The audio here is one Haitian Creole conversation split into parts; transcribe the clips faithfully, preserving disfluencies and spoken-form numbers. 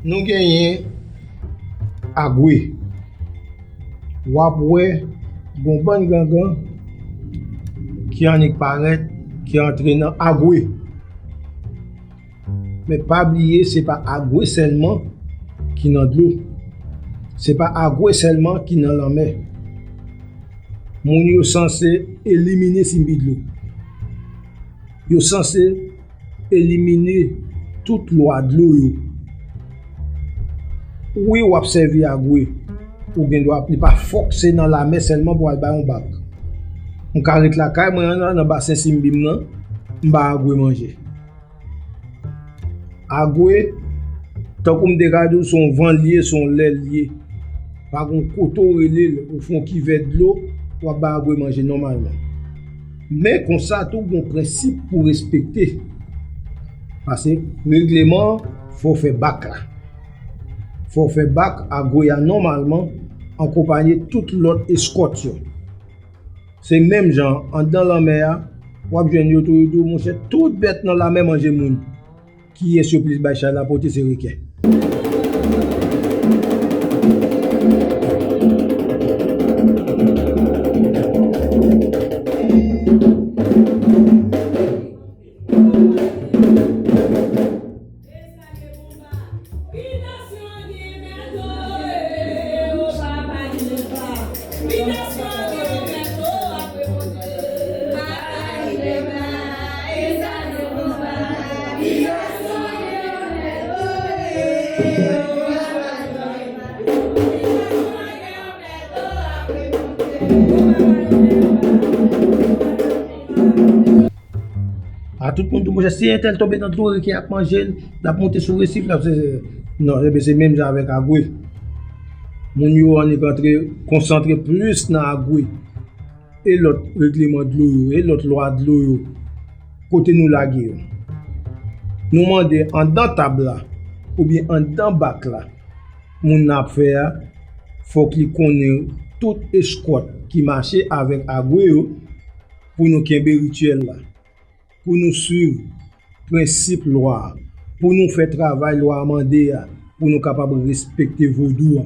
Nou genyen Agwe. W ap wè gon bann gangan ki annik parèt, ki antre nan Agwe. Men pa bliye, se pa Agwe sèlman ki nan dlo. Se pa Agwe sèlman ki nan lanmè. Moun yo sanse elimine Sinbi Dlo. Yo sanse elimine tout lwa dlo yo. Wi, w ap sèvi Agwe. Ou gen dwa, li pa fòk se nan lamè sèlman pou al bay yon bak. M ka ret lakay mwen an, nan basen Sinbi m nan, m ba Agwe manje. Agwe, tankou m te ka di w, se yon van l ye, se yon lè l ye. Pa gen kote w rele l, ou fè yon kivè dlo, w ap bay Agwe manje nòmalman. Men konsa tou, gen yon prensip pou respekte. Paske regleman an, fò w fè bak la. Fò w fè bak Agwe a nòmalman, akonpaye tout lòt eskòt yo. Se menm jan, anndan lanmè a, w ap jwenn yo tou, yo di w, monchè, tout bèt nan lamè manje moun. Kiyès yo plis bay chay la pote, se reken. A tout moun di w, monchè, si entèl tonbe nan dlo, reken ap manje l, l ap monte sou resif, l ap, non, ebyen, se menm jan avèk Agwe. Moun yo annik antre, konsantre plis nan Agwe. E lòt regleman dlo yo, e lòt lwa dlo yo, kote nou lage yo? Nou mande anndan tab la, oubyen anndan bak la, moun nan ap fè a, fòk li konnen tout eskòt ki mache avèk Agwe yo, pou nou kenbe rityèl la, pou nou swiv prensip lwa a, pou nou fè travay lwa a mande a, pou nou kapab respekte vodou a,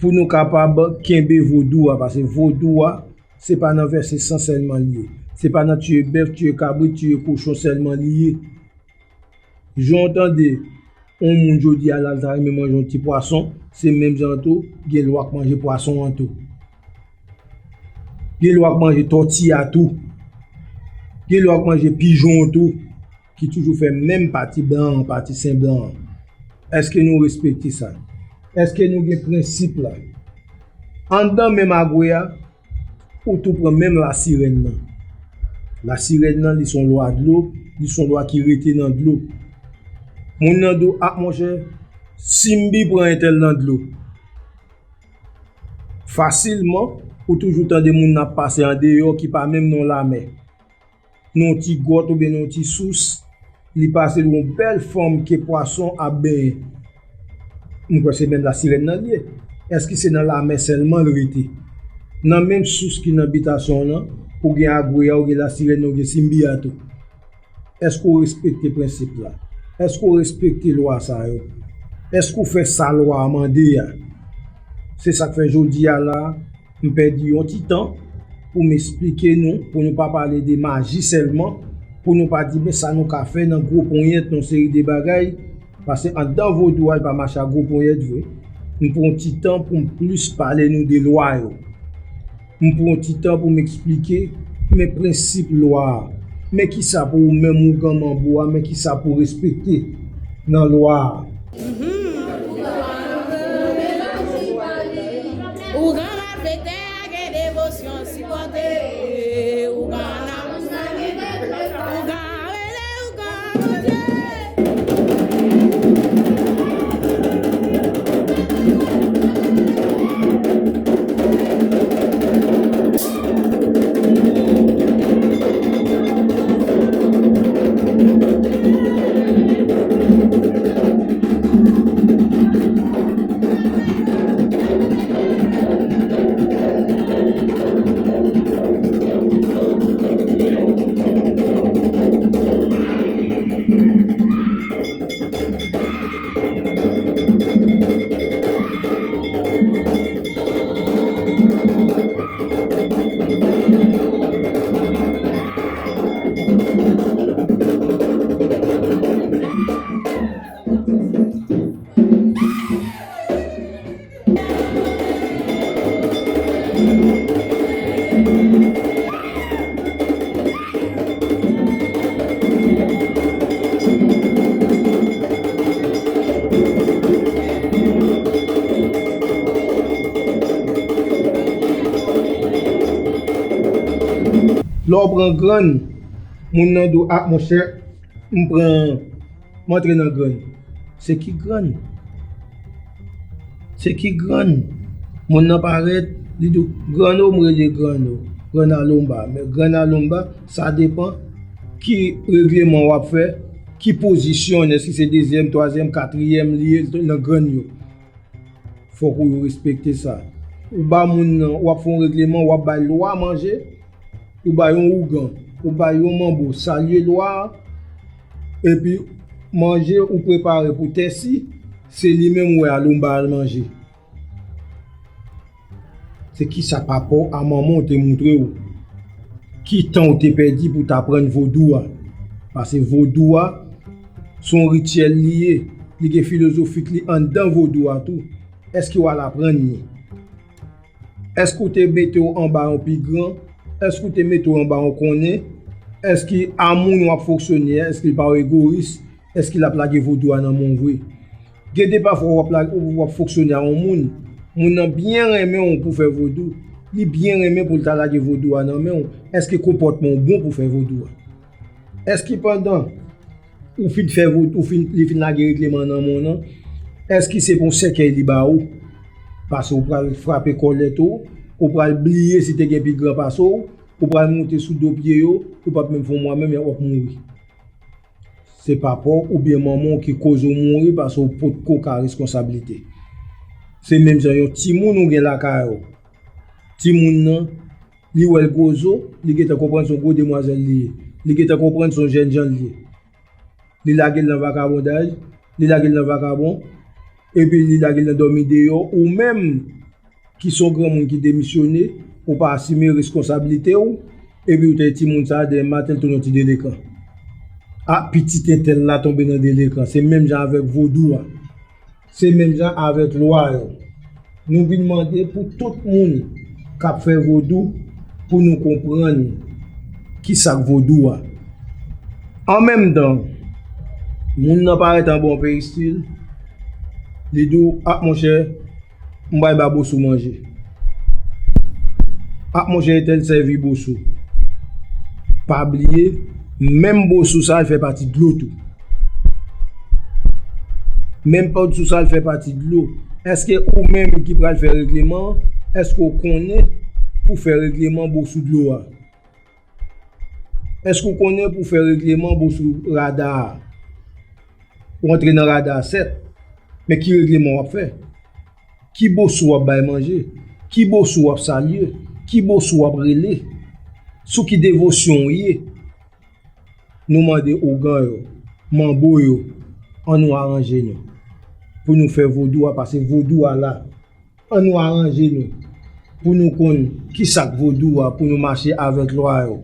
pou nou kapab kenbe vodou a, paske vodou a, se pa nan vèse san sèlman l ye, se pa nan tiye bèf, tiye kabrit, tiye kochon sèlman li ye. Jan w tande yon moun jodi a la, l ta renmen manje yon ti pwason, se menm jan tou, gen lwa k manje pwason an tou. Gen lwa k manje tòti a tou. Gen lwa k manje pijon an tou, ki toujou fè menm pati blan an, pati sen blan an. Èske nou respekte sa? Èske nou gen prensip la? Anndan menm Agwe a, ou tou pran menm lasirèn nan. Lasirèn nan, li se yon lwa dlo, li se yon lwa ki rete nan dlo. Moun nan di w, a, monchè, Sinbi pran entèl nan dlo. Fasilman, ou toujou tande moun nan ap pase andeyò ki pa menm nan yon lamè. Nan yon ti gwòt oubyen nan yon ti sous, li pase yon bèl fòm ke pwason ap benyen. M kwè se menm lasirèn nan li ye. Èske se nan lamè sèlman l rete? Nan menm sous ki nan bitasyon w lan, ou gen agwe a, ou gen lasirèn nan, ou gen simbi a tou. Èske w respekte prensip la? Èske w respekte lwa sa yo? Èske w fè sa lwa a mande a? Se sa k fè jodi a la, m pèdi yon ti tan pou m esplike nou, pou nou pa pale de maji sèlman, pou nou pa di, men sa nou ka fè nan gwo ponyèt, yon seri de bagay, paske anndan vodou a, li pa mache ak gwo ponyèt vre. M pran yon ti tan pou m plis pale nou de lwa yo. M pran yon ti tan pou m eksplike, men prensip lwa a. Men kisa pou ou menm ougan manbo a, men kisa pou w respekte nan lwa a. Ougan malfektè a gen devosyon sipòte. Ougan ap, ougan rele, ougan Bondye. Lè w pran grann, moun nan di w, "A, monchè, m pran, m antre nan grann." Se ki grann? Se ki grann? Moun nan parèt, li di w, "Grann o, m rele grann o, grann alonba." Men grann alonba, sa depan ki regleman w ap fè, ki pozisyon, èske se dezyèm, twazyèm, katriyèm li ye nan grann yo. Fòk ou respekte sa. Ou ba moun nan, w ap fè yon regleman, w ap bay lwa manje, ou bay yon ougan, ou bay yon manbo, salye lwa a, epi manje ou prepare pou tèsi, se li menm ou wè alonba al manje. Se kisa papa w a manman w te montre w? Ki tan w te pèdi pou w t aprann vodou a? Paske vodou a, se yon rityèl li ye. Li gen filozofik li anndan vodou a tou. Èske w al aprann li? Èske w te mete w anba yon pi gran? Èske w te mete w anba yon konnen? Èske a moun w ap fonksyone a, èske l pa yon egoyis? Èske l ap lage vodou a nan men w vre? Gen de pafwa w ap la, w ap fonksyone a yon moun, moun nan byen renmen w pou fè vodou, li byen renmen pou l ta lage vodou a nan men w. Èske konpòtman w bon pou fè vodou a? Èske pandan ou fin fè vodou, ou fin, li fin lage regleman nan men w nan, èske se pa yon sèkèy li ba ou? Paske ou pral frape kòlèt ou, ou pral bliye si te gen pi gran pase w, ou pral monte sou do pye yo, ou p ap menm fè yon mwa menm, w ap mouri. Se papa w oubyen manman w ki koz ou mouri paske w potko ka reskonsablite. Se menm jan yon timoun ou gen lakay ou. Timoun nan, li wè l gwo zo, li gentan konprann se yon gwo demwazèl li ye. Li gentan konprann se yon jènjan li ye. Li lage l nan vakabondaj, li lage l nan vakabon, epi li lage l nan dòmi deyò, ou menm, ki se yon granmoun ki demisyone, ou pa asime reskonsablite w, epi ou te timoun sa a, demen maten l tounen yon ti delekan. A, pitit entèl la tonbe nan delekan. Se menm jan avèk vodou a. Se menm jan avèk lwa yo. Nou vin mande pou tout moun k ap fè vodou pou nou konprann ki sa k vodou a. An menm tan, moun nan parèt anba yon peristil, li di w, "A, monchè, m pral ba bosou manje. A, monchè, entèl sèvi bosou." Pa bliye, menm bosou sa a, l fè pati dlo tou. Menm bosou sa a, l fè pati dlo. Èske ou menm ki pral fè regleman an, Èske w konnen pou fè regleman bosou dlo a? Èske w konnen pou fè regleman bosou rada a? Ou antre nan rada a, sèt, men ki regleman w ap fè? Ki bosou w ap bay manje? Ki bosou w ap salye? Ki bosou w ap rele? Sou ki devosyon w ye? Nou mande ougan yo, manbo yo, ann nou aranje nou pou nou fè vodou a pase vodou a la. Ann nou aranje nou pou nou konn ki sa k vodou a, pou nou mache avèk lwa yo.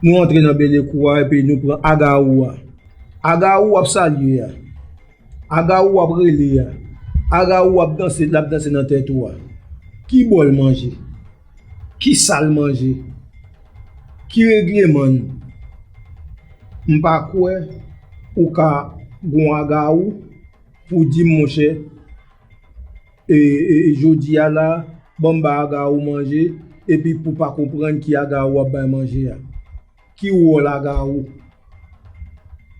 Nou antre nan bele kou a epi nou pran agawou a. Agawou ap salye a. Agawou ap rele a. Agawou ap danse, l ap danse nan tèt ou a. Ki bò l manje? Ki sa l manje? Ki regleman l? M pa kwè ou ka gon agawou pou di m, monchè, e, e, e, jodi a la, ban m ba agawou manje, epi pou pa konprann ki agawou ap bay manje a. Ki wòl agawou?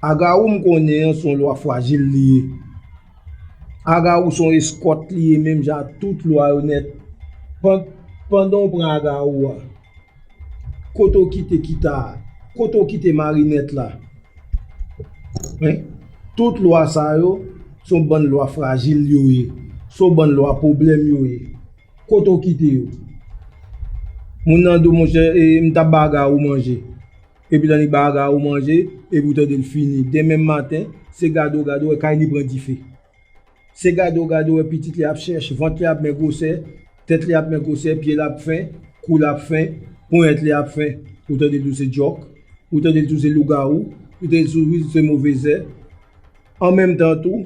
Agawou m konnen an, se yon lwa frajil li ye. Agawou se yon eskòt li ye, menm jan ak tout lwa yo nèt. Pan-, pandan w pran agawou a, kote w kite kita a? Kote w kite marinèt la? Hein? Tout lwa sa yo, se yon bann lwa frajil yo ye. Se yon bann lwa pwoblèm yo ye. Kote w kite yo? Moun nan di w, monchè, e, m t ap ba agawou manje. Epi lè li ba agawou manje, epi w tande l fini. Demen maten, se gade w gade w wè kay li pran dife. Se gade w gade w wè pitit li ap chèch, vant li ap men gwosè, tèt li ap men gwosè, pye l ap fen, kou l ap fen, ponyèt li ap fen. Ou tande l di w se djòk, ou tande l di w se lougawou, ou tande l di w se move zè. An menm tan tou,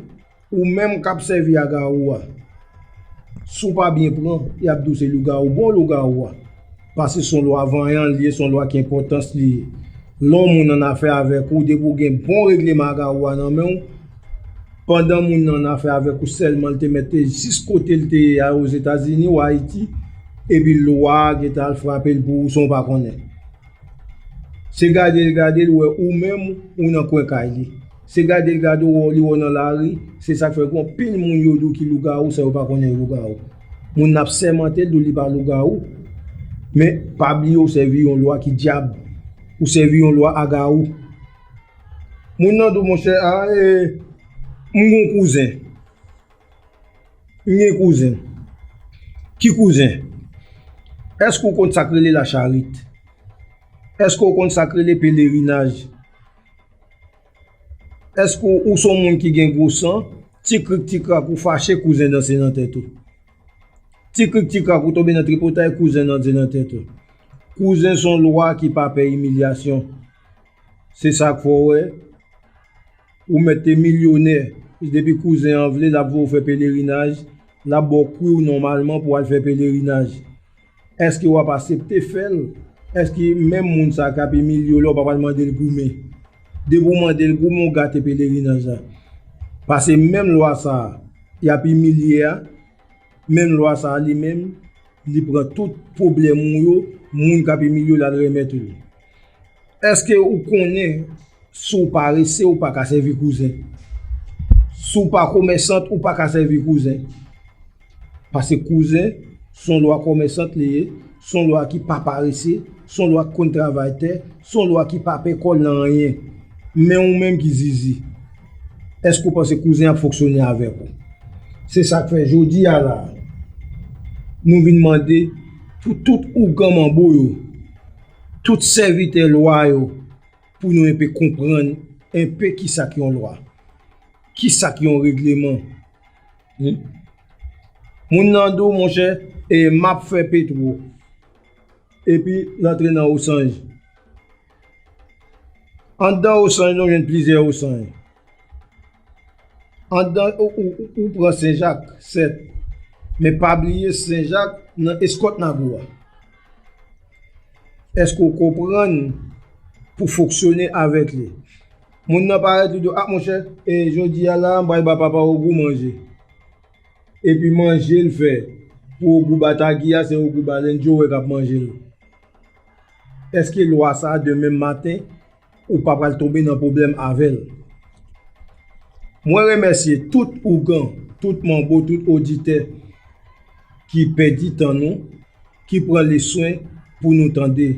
ou menm k ap sèvi agawou a, si w pa byen pran, y ap di w se lougawou bon lougawou a. Paske se yon lwa vanyan li ye, se yon lwa ki enpòtans li ye. Lè yon moun annafè avèk ou, depi w gen bon regleman agawou a nan men w, pandan moun nan annafè avèk ou sèlman, l te mèt te jis kote l te ye a, Ozetazini ou Ayiti, epi lwa a gentan al frape l pou ou san w pa konnen. Se gade l gade l wè ou menm ou nan kwen kay li. Se gade l gade w wè li wè w nan lari, se sa k fè gen anpil moun yo di w ki lougawou san yo pa konnen yo lougawou. Moun nan ap sèmante l di w li pa lougawou. Men pa bliye w sèvi yon lwa ki dyab. Ou sèvi yon lwa agawou. Moun nan di w, monchè, a, e, m gon kouzen. M gen kouzen. Ki kouzen? Èske w konn sa k rele lacharit? Èske w konn sa k rele pelerinaj? Èske w, ou se yon moun ki gen gwo san? Ti krik ti krak ou fache, kouzen danse nan tèt ou. Ti krik ti krak ou tonbe nan tripotay, kouzen danse nan tèt ou. Kouzen se yon lwa ki pa pè imilyasyon. Se sa k fè w wè, ou mèt te milyonè, Depi kouzen an vle, l ap voye w fè pelerinaj, l ap ba w kwi w nòmalman pou w al fè pelerinaj. Èske w ap aksepte fè l? Èske menm moun sa k ap imilye w la, w pa pral mande l goumen? Depi w mande l goumen, w gate pelerinaj la. Paske menm lwa sa a, y ap imilye a, menm lwa sa a li menm, li pran tout pwoblèm ou yo, moun k ap imilye w la, l remèt ou li. Èske ou konnen si w parese, ou pa ka sèvi kouzen? Si w pa komèsant, ou pa ka sèvi kouzen? Paske kouzen, se yon lwa komèsant li ye, se yon lwa ki pa parese, se yon lwa ki konn travay tè, se yon lwa ki pa pè kò l nan anyen. Men ou menm ki zizi, èske w panse kouzen ap fonksyone avèk ou? Se sa k fè jodi a la, nou vin mande pou tout ougan manbo yo, tout sèvitè lwa yo, pou nou enpe konprann enpe kisa k yon lwa, kisa k yon regleman. Hmm? Moun nan di w, monchè, e m ap fè petwo. Epi l antre nan osanj. Anndan osanj, nou jwenn plizyè osanj. Anndan, ou, ou, ou, ou pran Senjak, sèt. Men pa bliye Senjak nan Eskòt Nago a. Èske w konprann pou fonksyone avèk li? Moun nan parèt, li di w, "A, monchè, e jodi a la, m pral ba papa Ogou manje." Epi manje l fè pou Ogou Batagi a, se Ogou Balèn Joe k ap manje l. Èske lwa sa a, demen maten, ou pa pral tonbe nan pwoblèm avè l? Mwen remèsye tout ougan, tout manbo, tout oditè ki pèdi tan nou, ki pran leswen pou nou tande,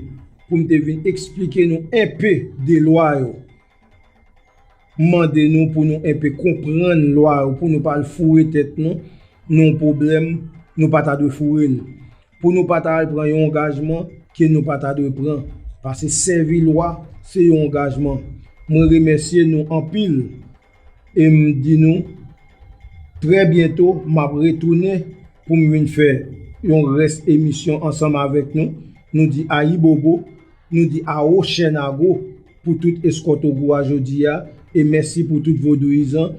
pou m te vin eksplike nou enpe de lwa yo. M mande nou pou nou enpe konprann lwa yo, pou nou pa al foure tèt nou nan yon pwoblèm nou pa ta dwe foure l. Pou nou pa ta al pran yon angajman ke nou pa ta dwe pran. Paske sèvi lwa, se yon angajman. Mwen remèsye nou anpil e m di nou, trè byento, m ap retounen pou m vin fè yon rès emisyon ansanm avèk nou. Nou di ayibobo, nou di awo chènago pou tout Eskòt Ogou a jodi a, e mèsi pou tout vodouyizan.